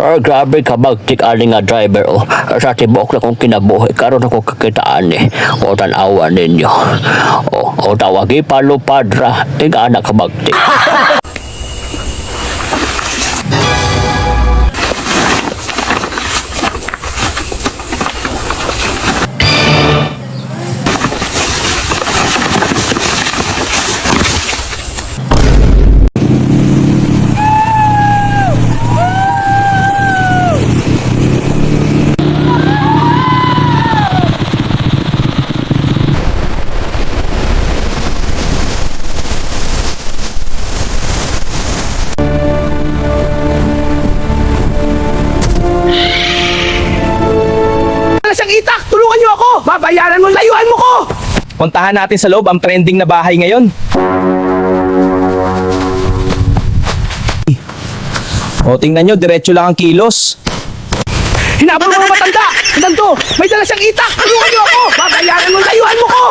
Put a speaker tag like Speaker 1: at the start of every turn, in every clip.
Speaker 1: Oh, grabe ka bagtik ani nga driver oh. Sa tibuok na kong kinabuhi karon ako kakitaan ni. O tan-awa ninyo. O, o tawagi palupadra ing anak ka bagtik.
Speaker 2: Wala siyang itak! Tulungan niyo ako! Babayaran mo! Layuan mo ko!
Speaker 3: Puntahan natin sa loob ang trending na bahay ngayon. O, tingnan nyo, diretso lang ang kilos.
Speaker 2: Hinabol mo ng matanda! Nandito! May dala siyang itak! Tulungan niyo ako! Babayaran mo! Layuan mo ko!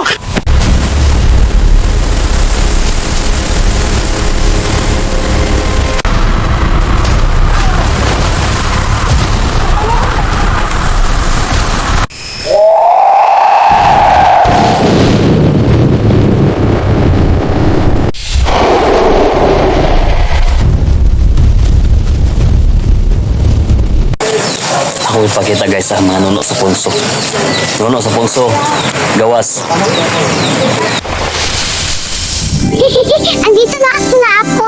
Speaker 1: Ako ipakita guys sa mga nuno sa punso. Nuno sa punso. Gawas.
Speaker 4: Andito na na ako.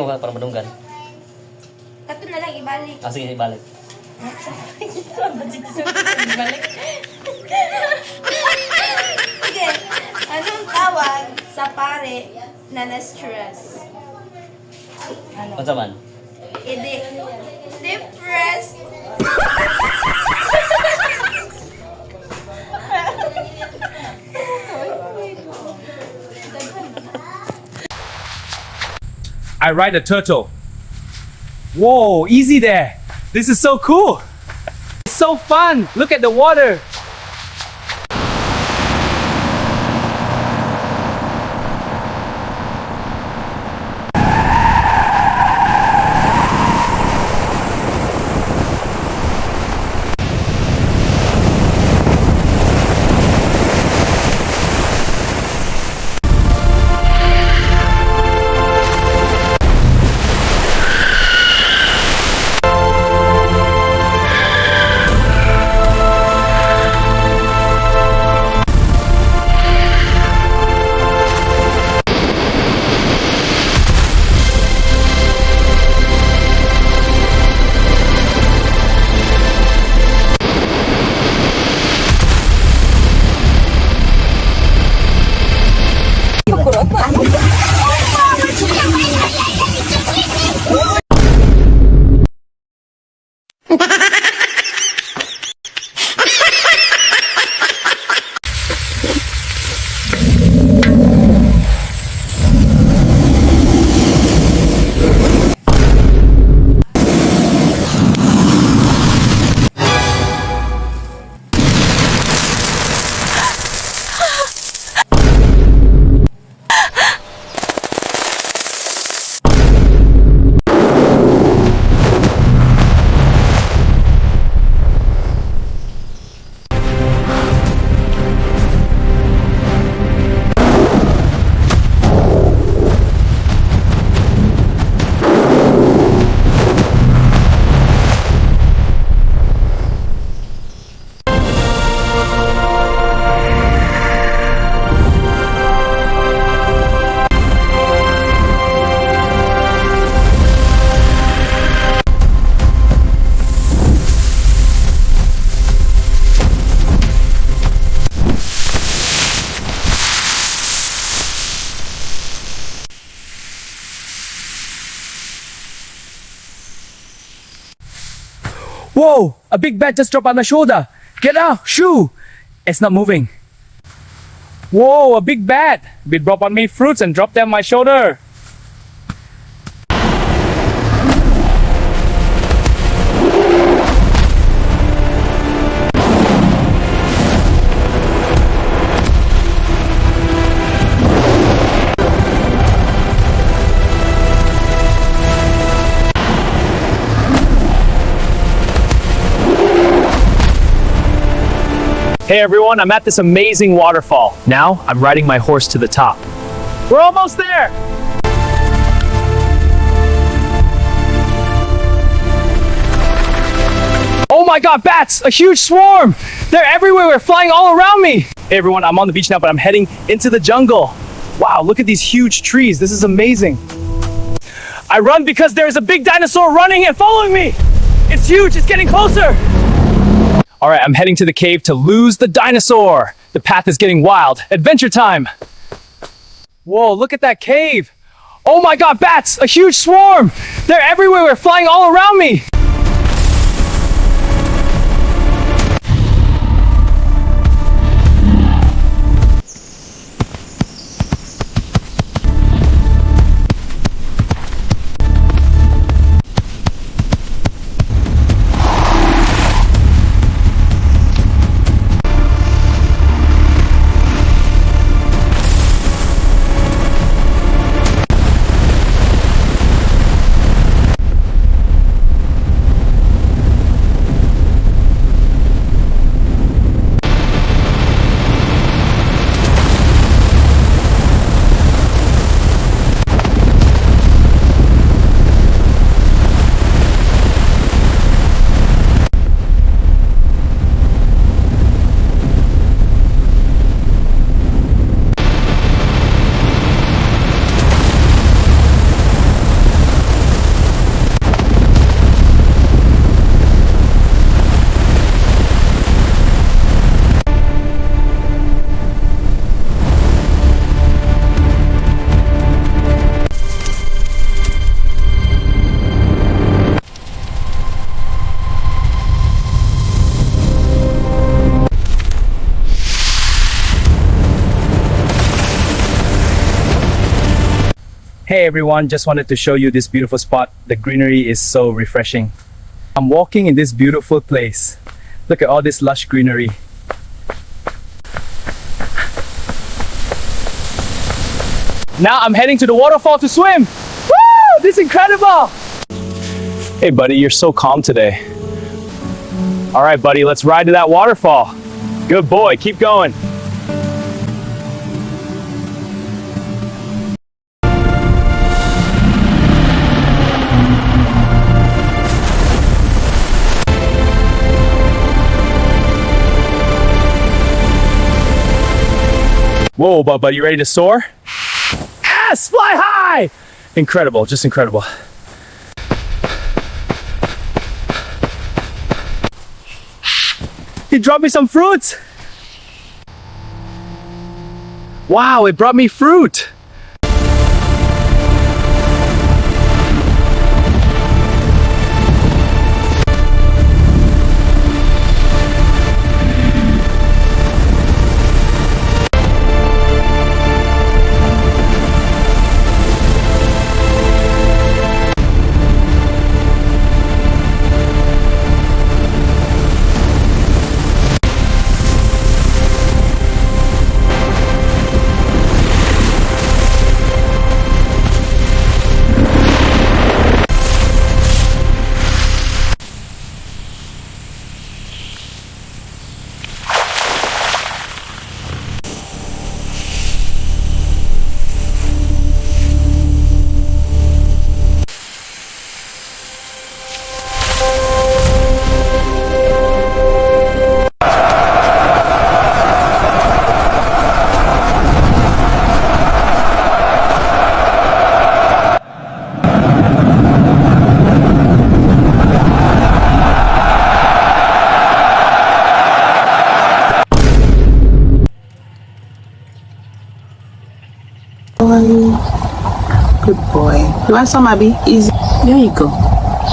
Speaker 4: mo ba para madunggan?
Speaker 5: Kato na lang ibalik.
Speaker 4: Ah, sige, ibalik.
Speaker 5: Ibalik. Sige. Anong tawag sa pare na na-stress? Ano?
Speaker 4: Unsa man?
Speaker 5: Hindi. Depressed.
Speaker 3: I ride a turtle. Whoa, easy there. This is so cool. It's so fun. Look at the water. Whoa, a big bat just dropped on my shoulder. Get out, shoo. It's not moving. Whoa, a big bat. It dropped on me fruits and dropped down my shoulder. Hey everyone, I'm at this amazing waterfall. Now I'm riding my horse to the top. We're almost there! Oh my god, bats! A huge swarm! They're everywhere, they're flying all around me! Hey everyone, I'm on the beach now, but I'm heading into the jungle. Wow, look at these huge trees. This is amazing. I run because there is a big dinosaur running and following me! It's huge, it's getting closer! All right, I'm heading to the cave to lose the dinosaur. The path is getting wild. Adventure time. Whoa, look at that cave. Oh my god, bats! A huge swarm! They're everywhere, they're flying all around me! Hey everyone, just wanted to show you this beautiful spot. The greenery is so refreshing. I'm walking in this beautiful place. Look at all this lush greenery. Now I'm heading to the waterfall to swim. Woo! This is incredible! Hey buddy, you're so calm today. All right, buddy, let's ride to that waterfall. Good boy, keep going. Whoa, Bubba, you ready to soar? Yes, fly high! Incredible, just incredible. He dropped me some fruits. Wow, it brought me fruit.
Speaker 4: Boy. Good boy. You want some, Abby? Easy. There you go.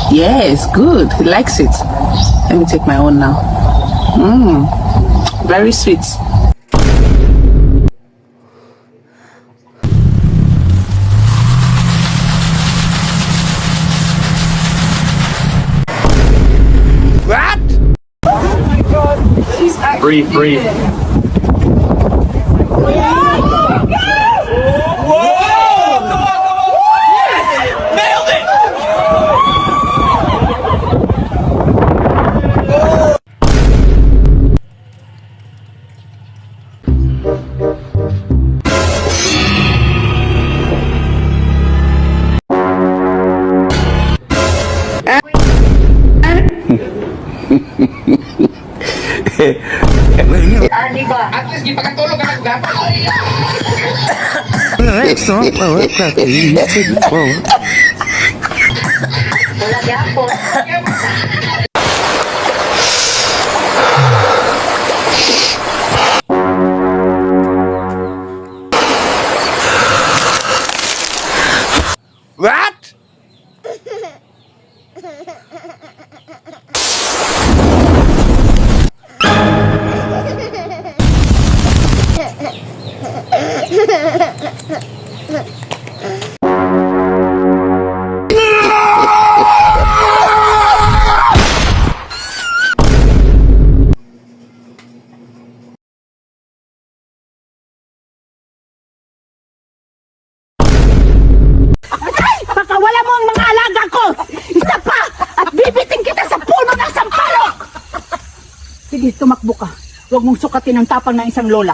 Speaker 4: Yes, good. He likes it. Let me take my own now. Very sweet.
Speaker 3: Breathe, breathe.
Speaker 2: What?
Speaker 6: Pakawala mo ang mga alaga ko! Isa pa! At bibiting kita sa puno ng sampalok! Sige, tumakbo ka. Huwag mong sukatin ang tapang ng isang lola.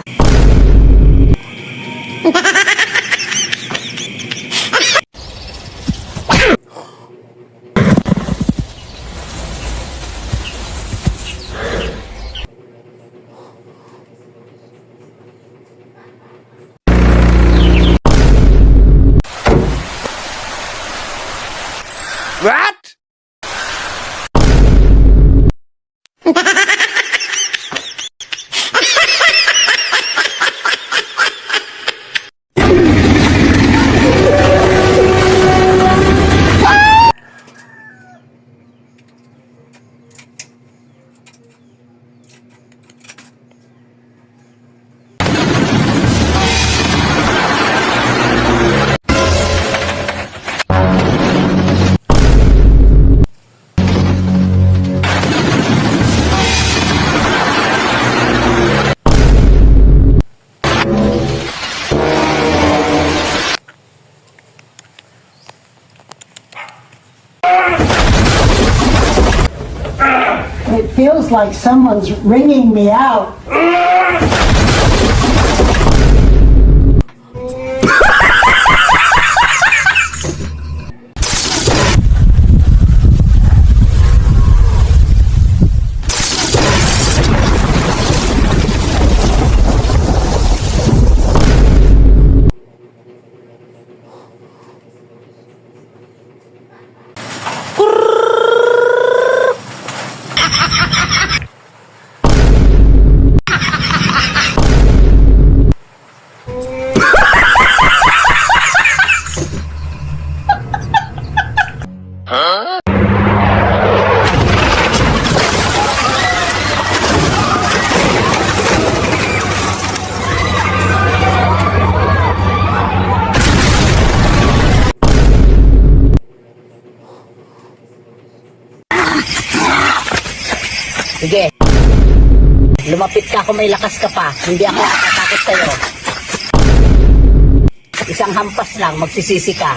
Speaker 2: What?
Speaker 7: It feels like someone's wringing me out.
Speaker 6: Sige. Lumapit ka kung may lakas ka pa. Hindi ako natatakot sa'yo. Isang hampas lang, magsisisi ka.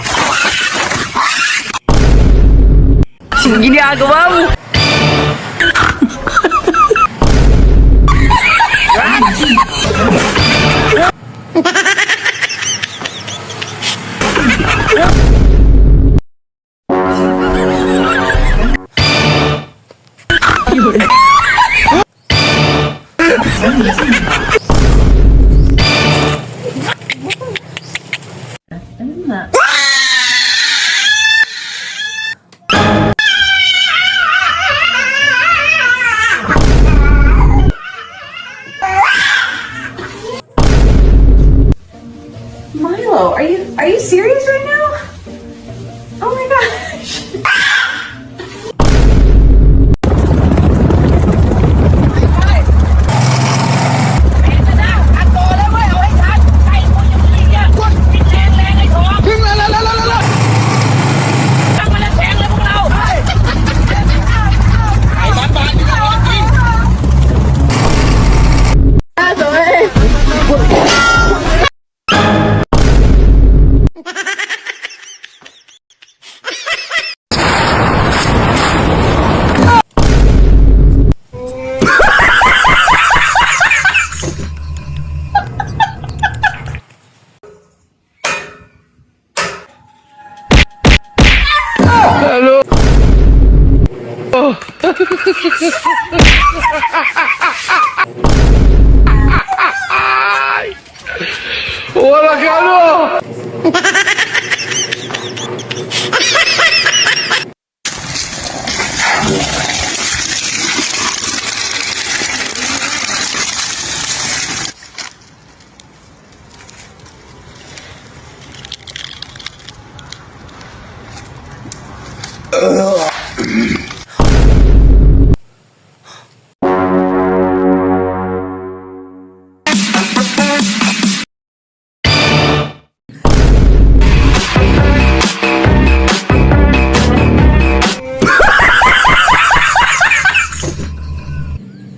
Speaker 5: Milo, are you serious right now? Oh my gosh.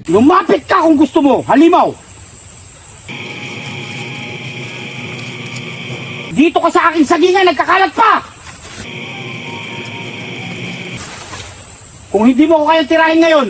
Speaker 2: Lumapit ka kung gusto mo, halimaw! Dito ka sa aking sagingan, nagkakalat pa! Kung hindi mo ko kayang tirahin ngayon,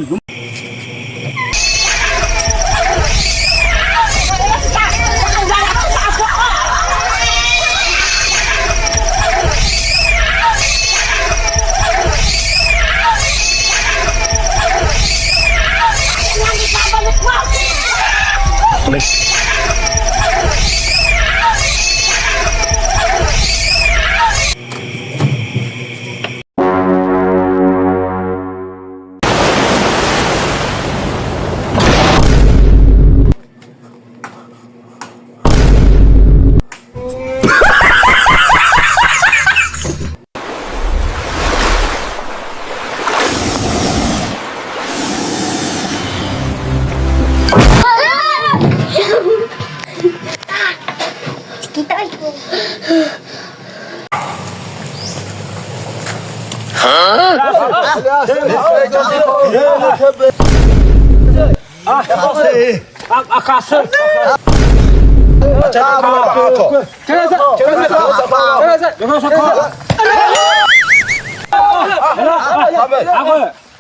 Speaker 5: Kita ay.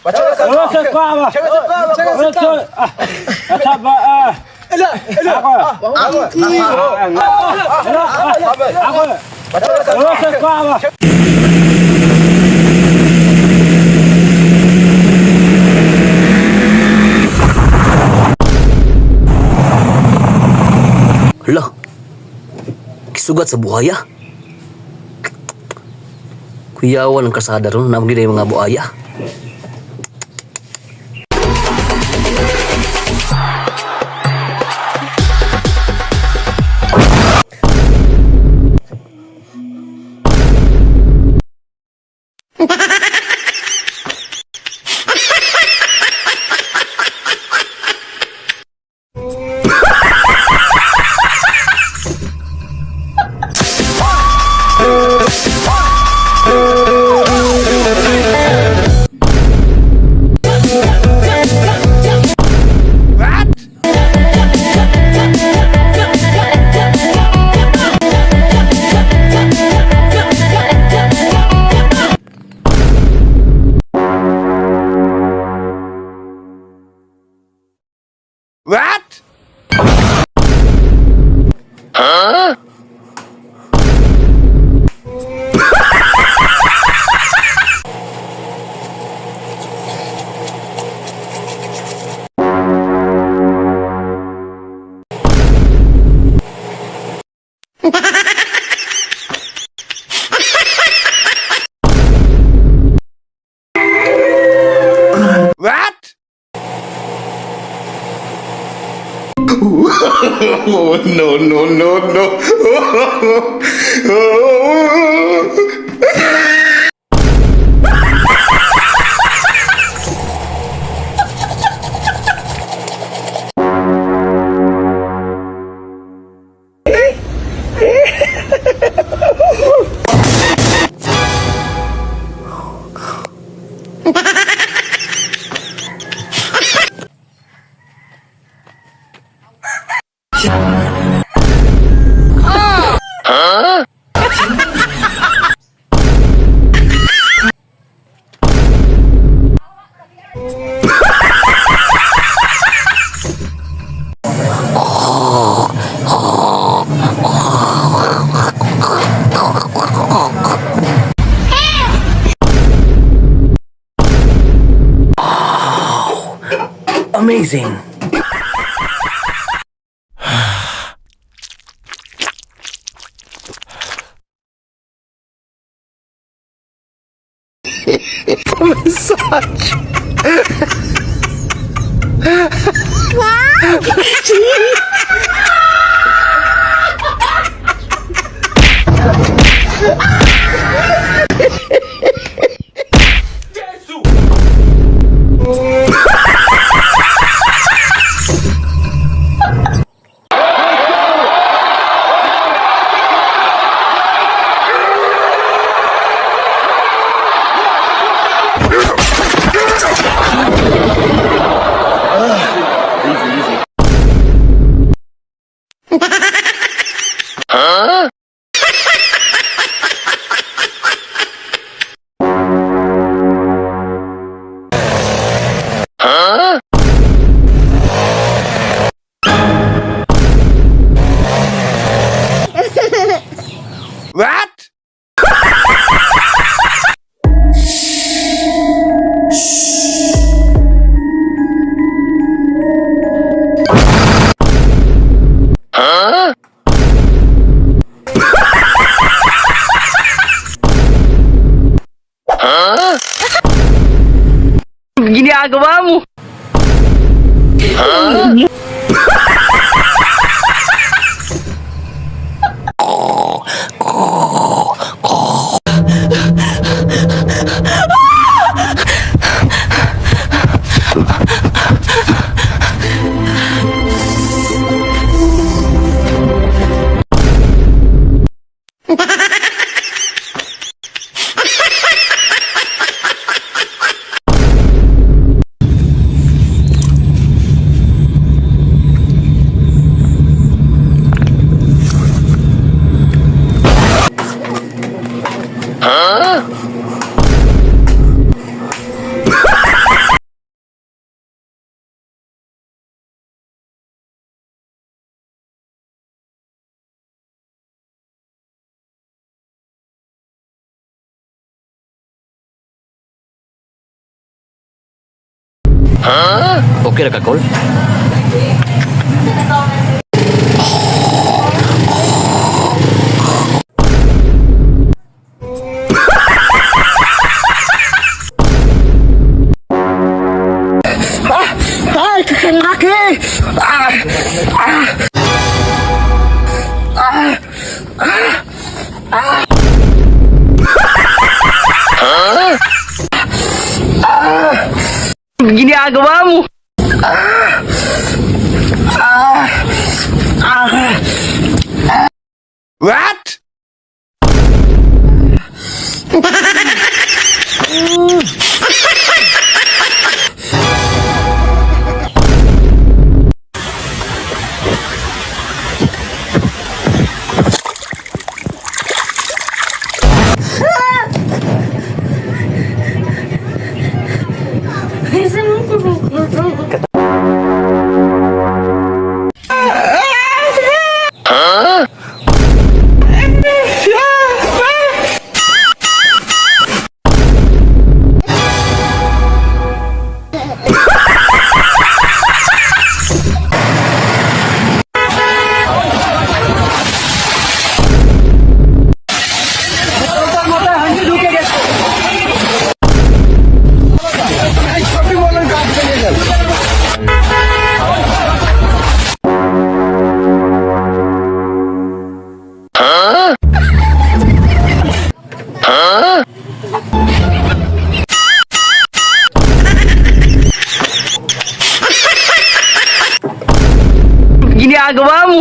Speaker 1: Hala. Kisugat sa buhaya. Kuyawan ang kasada ron, namang yung mga buhaya.
Speaker 8: Oh, no, no, no, no.
Speaker 1: Amazing.
Speaker 2: Ginagawa mo.
Speaker 1: Okay ra ka, Col?
Speaker 2: Ay, kakalaki! Ah! Ah! Ah! Ah! Ah! Ginagawa mo!
Speaker 8: What?
Speaker 2: Ginagawa mo!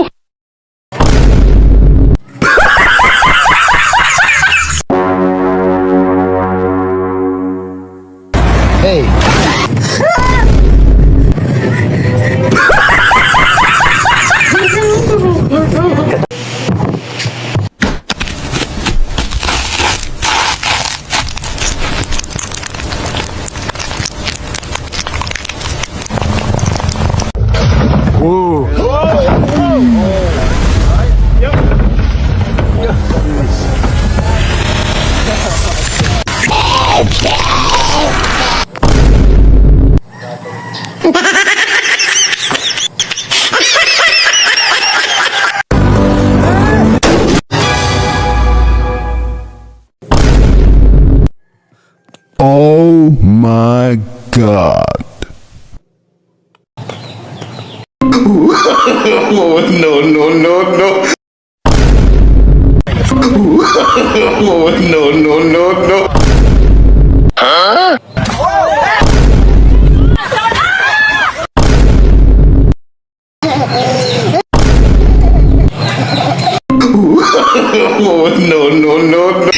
Speaker 8: Oh my God. Oh, no, no, no, no. Oh, no, no, no, no. Oh, no, no, no, no.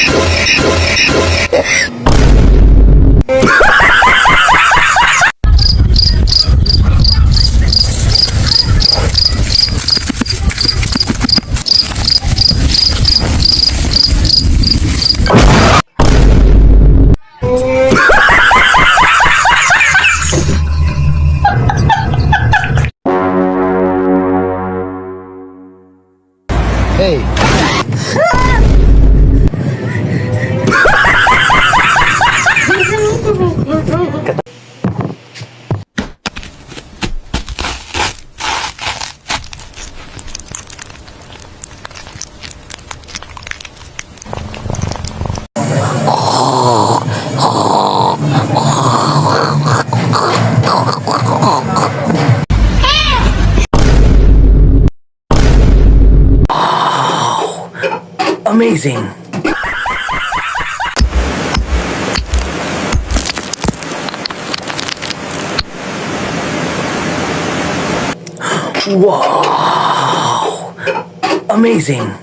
Speaker 2: Amazing! Wow! Amazing!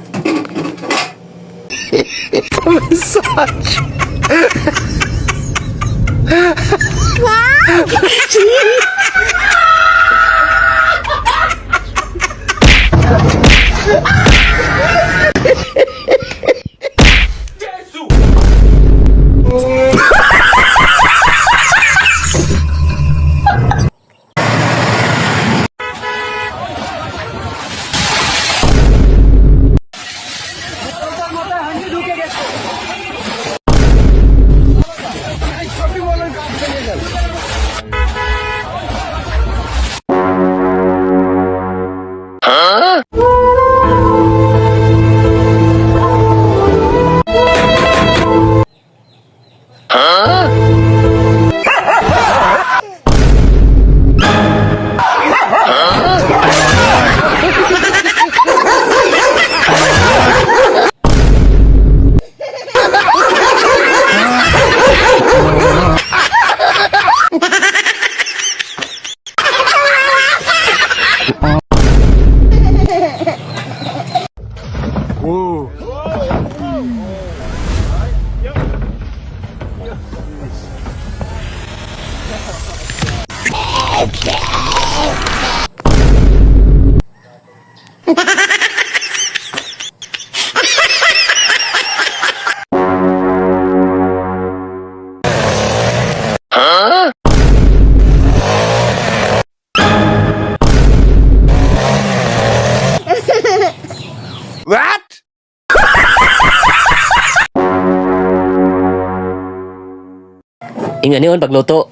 Speaker 1: Inganion pagluto.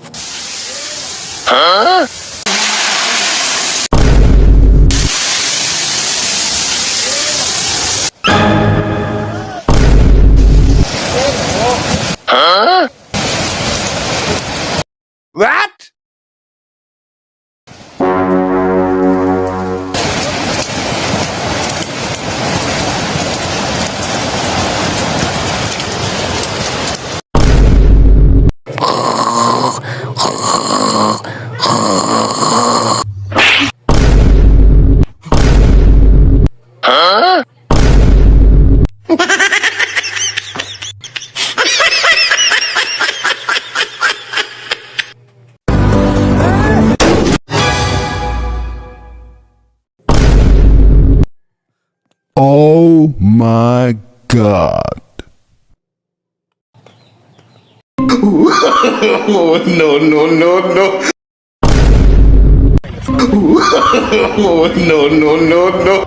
Speaker 8: What? Oh my God. Oh, no, no, no, no. Oh, no, no, no, no.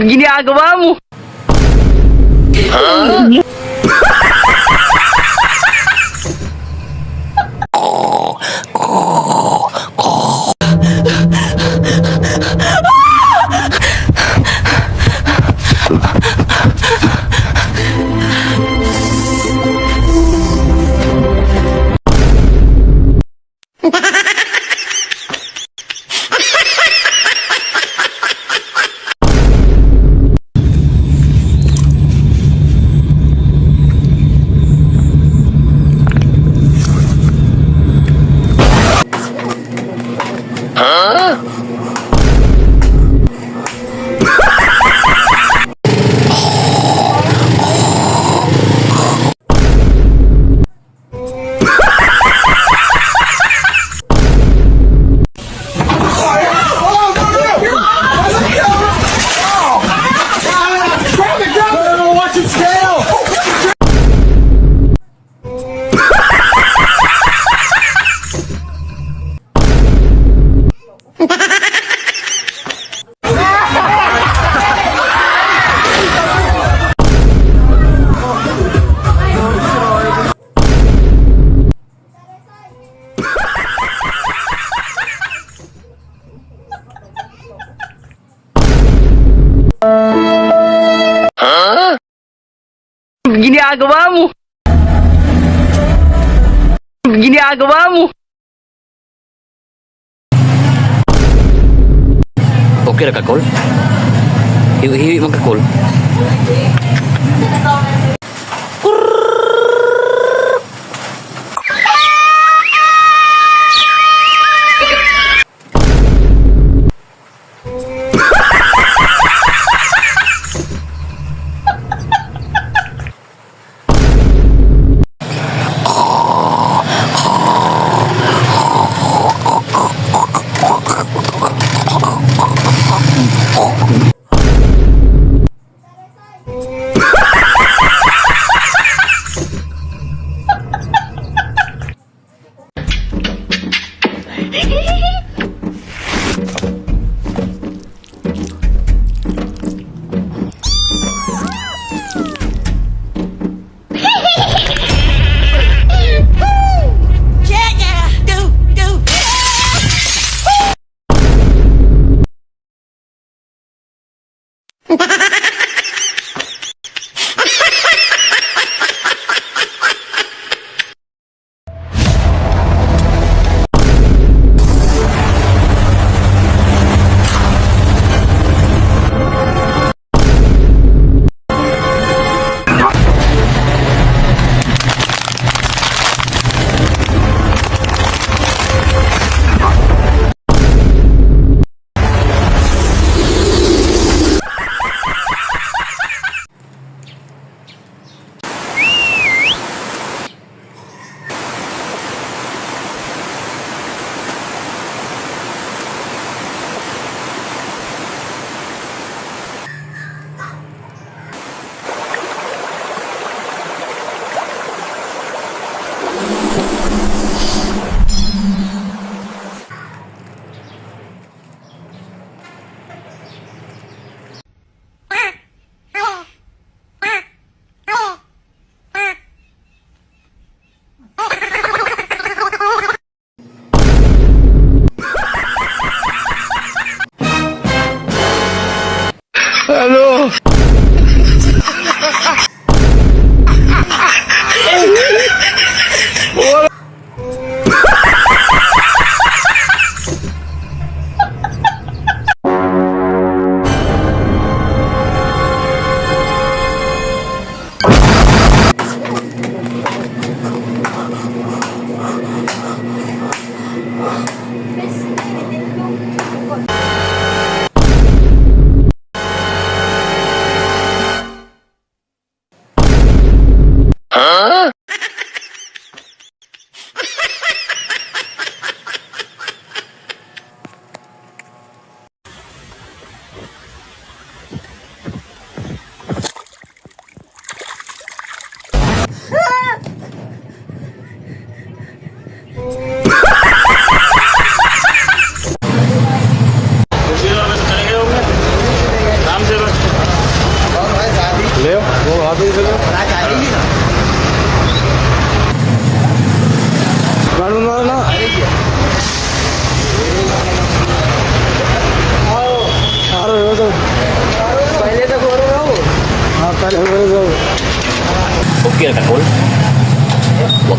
Speaker 2: Ginagawa mo! Ginagawa mo! Ginagawa mo!
Speaker 1: Okay ra ka kol? Hiwi-hiwi man ka kol.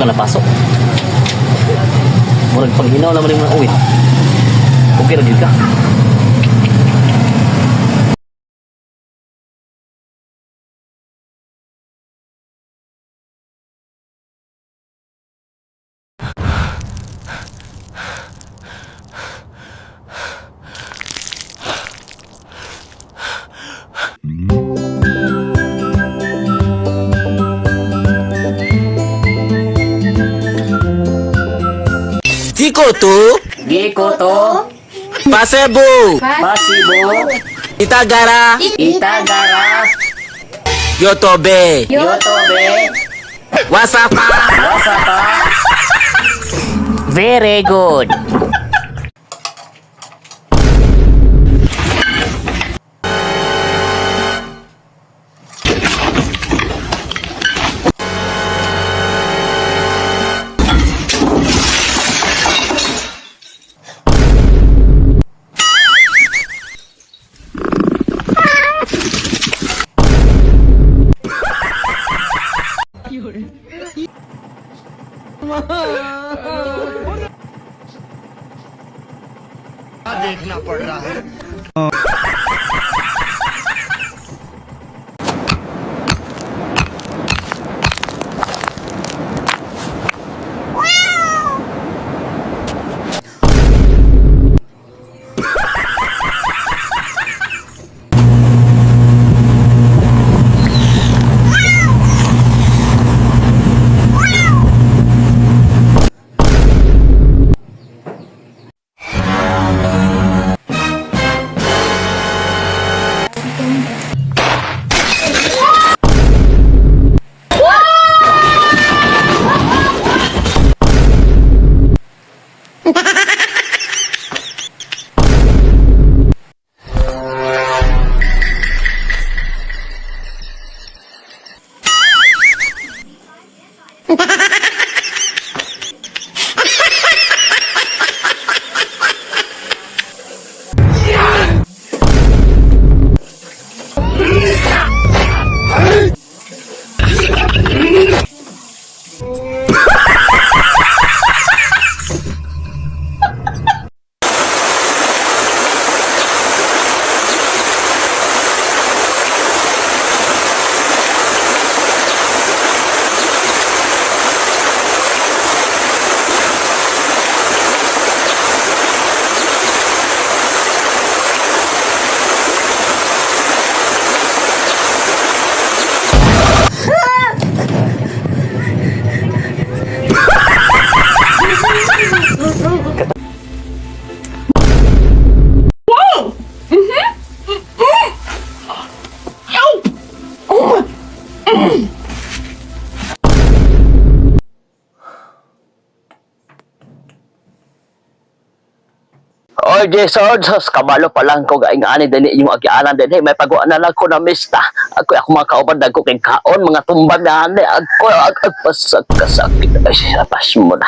Speaker 1: Wa ka napasok. Murag paghinaw naman yung mga uwit. Okay ra gyud ka.
Speaker 9: Gikoto,
Speaker 10: Gikoto,
Speaker 9: Pasebo,
Speaker 10: Pasibo,
Speaker 9: Itagara,
Speaker 10: Itagara,
Speaker 9: Yotobe,
Speaker 10: Yotobe,
Speaker 9: Wasapa.
Speaker 10: Wasapa. Very good.
Speaker 1: Oy, Jason, sus, kabalo pa lang ko gaing ani dinhi yung agianan dinhi may paguan na lang ko na mista. Ako ako mga kauban dagko kay kaon mga tumba na ani ako ag ag pasag kasakit. Ay, pas mo na.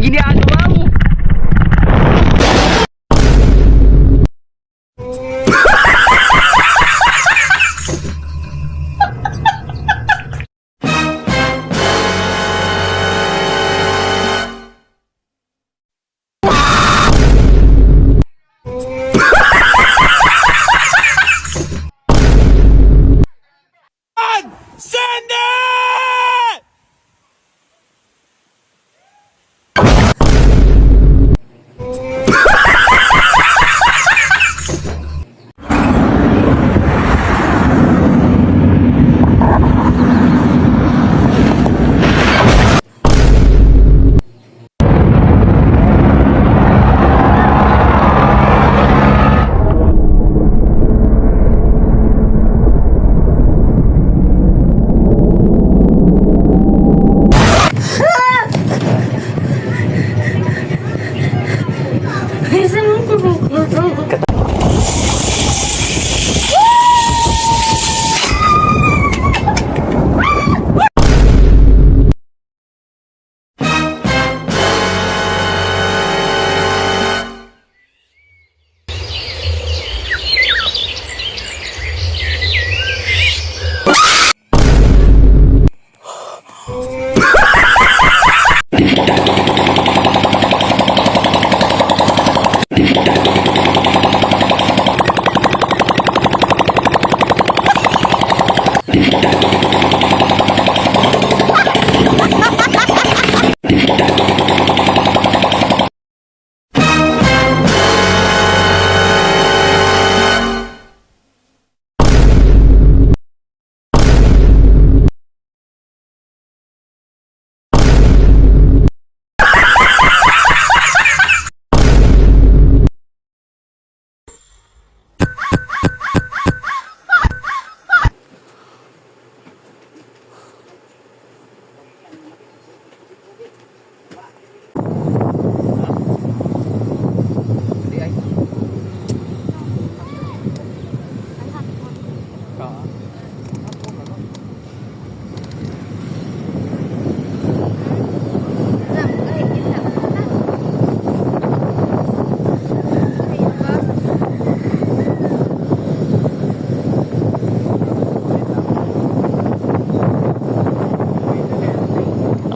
Speaker 1: Ginagawa mo.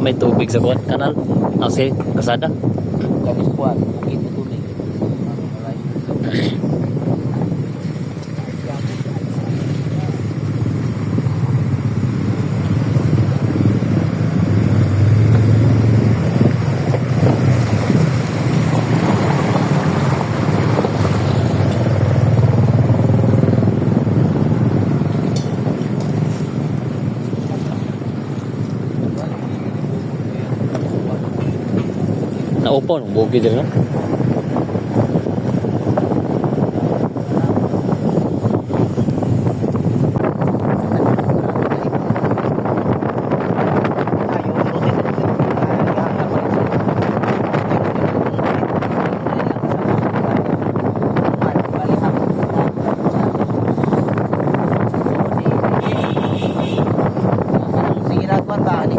Speaker 1: May tubig sa kuwan, kanal. Kasi kasada.
Speaker 10: Kami sa kuwan, bukid na tubig.
Speaker 1: Naupo, nung bukid din, no?
Speaker 10: Sige na, kuwan ba? Ano,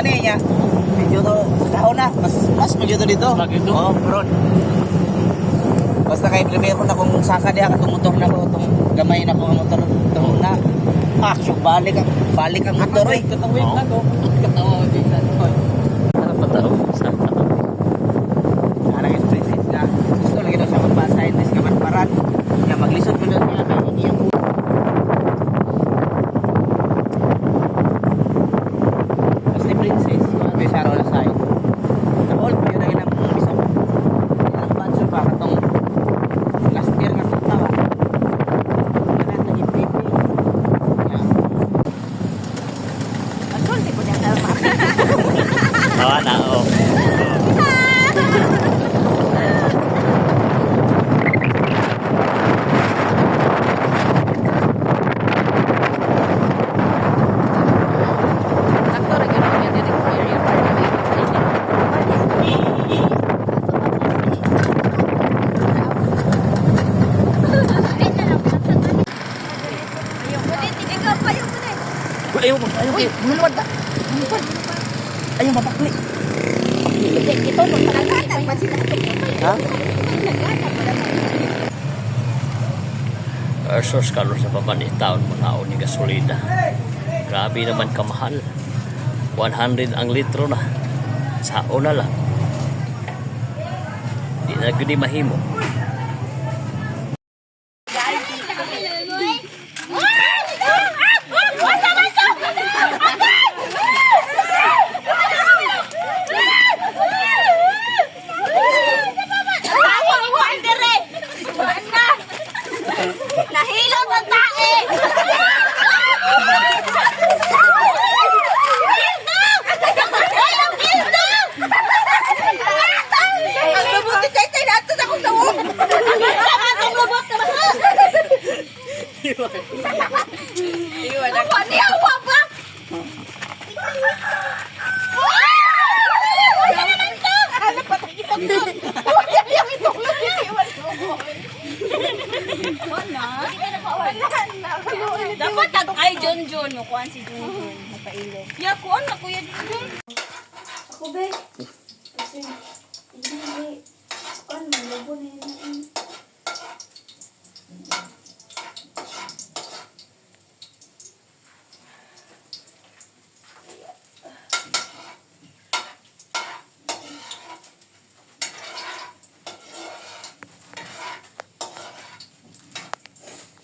Speaker 10: man eh niya. Medyo to sa na, mas medyo to dito. Oo, karon. Basta kay primero na kung saka diha katong motor na ko, tong gamay na ko ang motor tong na. Ah, so balik ang motor oy.
Speaker 2: Katong wave na to. Katawa ko dyan.
Speaker 1: Ano pa tao? Sa
Speaker 10: Ana kay princess na. Gusto lagi daw siya magpa-scientist nga paran. Nga maglisod man daw niya kay iyang. Basta princess, may saro na side. Naol pa yun ang ilang bisa. Ilang batch pa katong last year nga sa ba. Kana tong FPP. Ya.
Speaker 1: Tawa na, oh.
Speaker 10: Ayaw mo, ayaw kayo. Maluwad na. Maluwad. Ayaw mapakli. Ha?
Speaker 1: Sus, kalor sa paman taon mo na ni gasolina. Grabe naman kamahal. 100 ang litro na. Sao na lang. Di na gudi mahimo.
Speaker 5: Nahilot ang tae! Ang lubot kay kay nato sa akong tawong. Sama atong lubot ka ba? Wa niya wa ba? Wala naman to. Ano pa itong Dapat tag ay John John mo kuan si John John mapailo. Ya kuan na kuya John John.
Speaker 11: Ako be. Kasi, hindi. Ano, labo na yun na yun.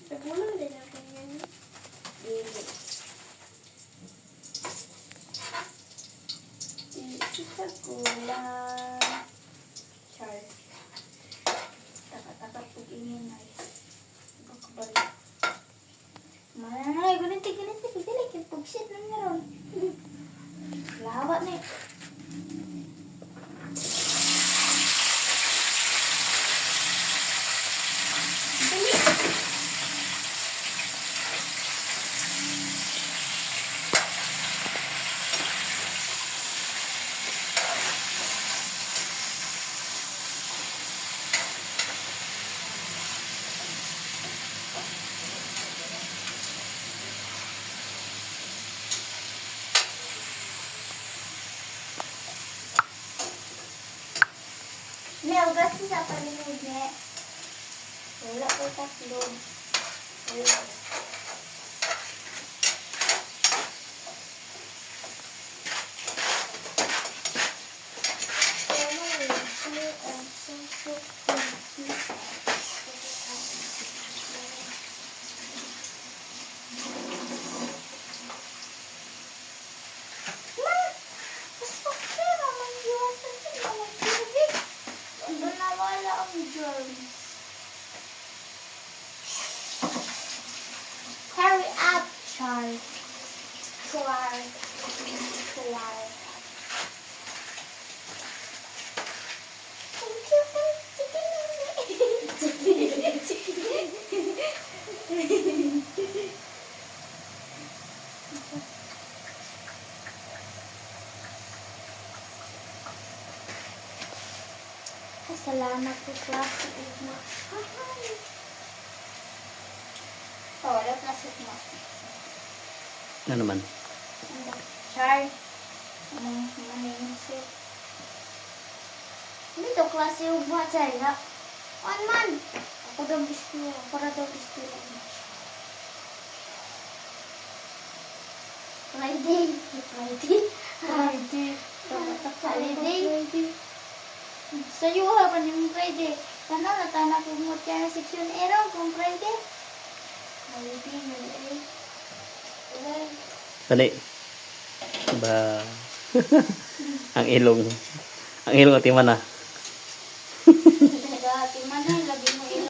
Speaker 11: Nagulong din ako niyan. Dili. Dili siya gulang. Char. Taka-taka pag ingin ay. Bakbal. Mananay, ganito, ganito, dili, kay pugsit na meron. Lawa na eh. Dali. May ugas sa palimod niya. Wala ko tatlo. Wala. Ma, mas pera man iwasan sa mga tubig. Doon nawala ang germs. Hurry up, Char. Char. Char. Thank you for chicken. Ay, salamat po, klase. Ugma. Ay. Oh, wala plastic mo.
Speaker 1: Ano naman?
Speaker 11: Char. Maningsit. Dito klase ug buhat sa ila. On man. Ako daw gusto, ako ra daw gusto. Friday, Friday, Friday. Holiday. Sa iyo ha pa ning Friday. Kana na tanak kung mo tiyan section error kung Friday. Holiday na eh.
Speaker 10: Dali. Ba ang ilong. Ang ilong ati man ah.
Speaker 11: Dati man ay lagi mo ilo.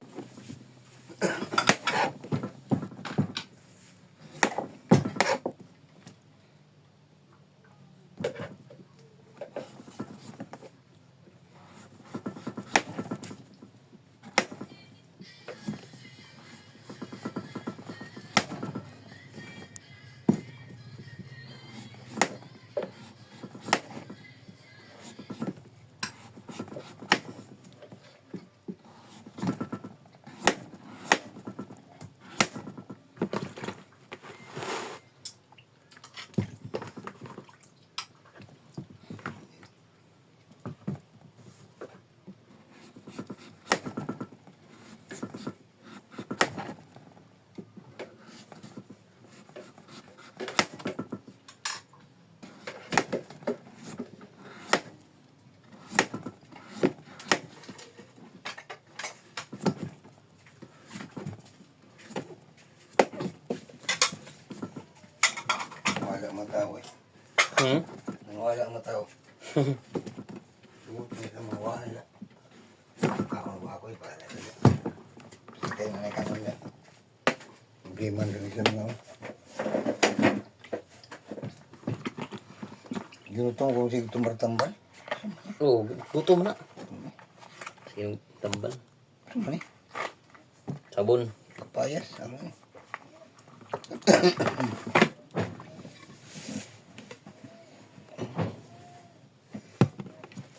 Speaker 8: Wala ang tao eh.
Speaker 10: Hmm?
Speaker 8: Wala ang tao. Buti sa mga wala. Kaon ba ako eh, para sila. Kaya na kaon na. Problema rin sa mga. Ginutong kung sige tumbar-tambal.
Speaker 10: Oo, gutom na. Siyang tambal.
Speaker 8: Ano man eh?
Speaker 10: Sabon.
Speaker 8: Kapayas. Ano eh?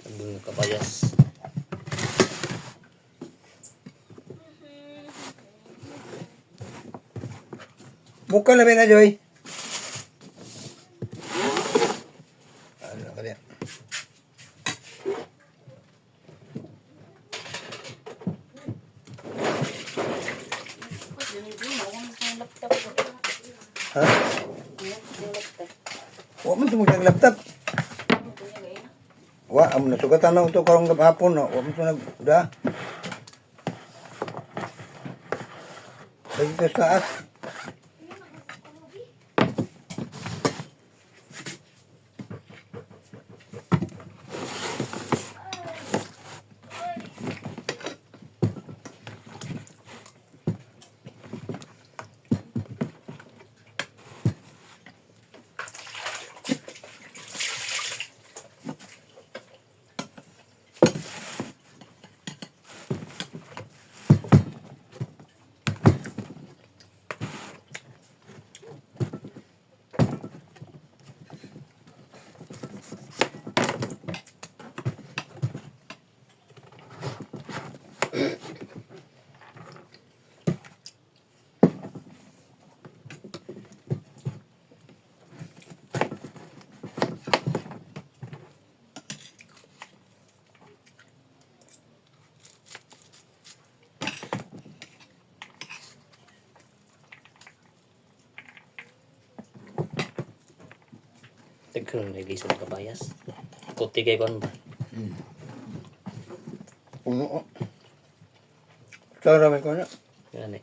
Speaker 10: Sabon ng kapayas.
Speaker 8: Buka na na, Joy. Ano ka niya? Ha? Wa man tumugtag laptop. Wa amo nasugatan na ito karong hapon no. Wa man to nag da. Dito sa taas.
Speaker 10: Tagkano na ilisod ng kapayas. Kuti kay kon ba?
Speaker 8: Puno. Sara may ko na.
Speaker 10: Yan eh.